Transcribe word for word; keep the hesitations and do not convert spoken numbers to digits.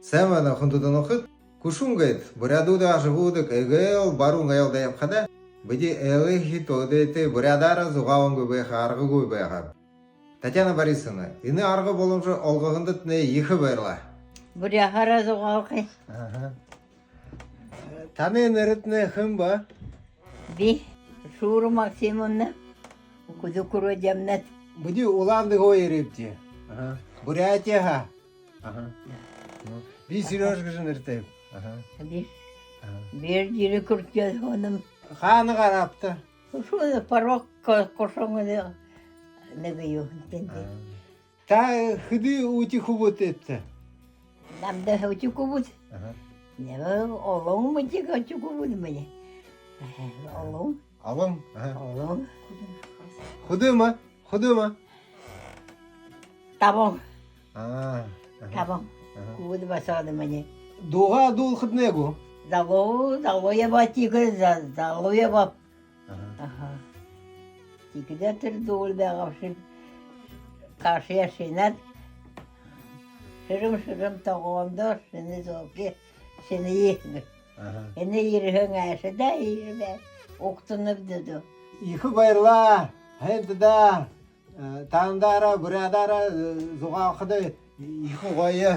Сайн байна, хүндэтэ нүхэд. Хүшүүн гээд буряадууд ажаһуудаг эгээл баруун айлда ябахада, бидэ айлын хитөөдэй буряадаараа зугаалангүй байха аргагүй байгаа. Татьяна Борисовна, энэ арга боломжо олгоһондотнай ехэ баярлаа. Буряадаараа зугаалхаб. Аха. Танай нэрэтнай хэн бэ? Би Шура Максимовна, Хүдөө Хүрөөдэймнай. Бидэ Улаан-Үдэ хоёр ябадаг. Аха. Буряадһаа. Аха. Би Серёжа гэжэ нэрэтэйб. Аха. Би. Аха. Би Жэрэ-Хүртэдэ һуунам. Хаана гараабта? Үшөө порог ко-, кошон нэгэ юу тэнтэй. Аха. Та хэды үхибүүтэйбта? Намда үхибүүд. Аха. Нэгэ олон мэдээ үхибүүд манай. Аха, олон. Олон? Аха. Олон. Хэды маа? Хэды маа? Табан. Аа, аха. Табан. Аха. Үхибүүд баһа манай. Дуугаа дуулахадаа гү? Залуу, залуу ябаа, тиигээ за-, залуу ябаа. Аха. Аха. Тиигэдэ тэрэ дуугаа дуулаабши. Кашаяа шэнээд. Шэрэм-шэрэм тогоондо, шэнэ золки, шэнэ иигэ. Аха. Энэ ерэһэн айшаа даа, ерээ. Угтанабди даа. Ехэ баярлаа. Һайн даа. Э, танаараа, буряадаараа, э, зугаалхада ехэ гоё.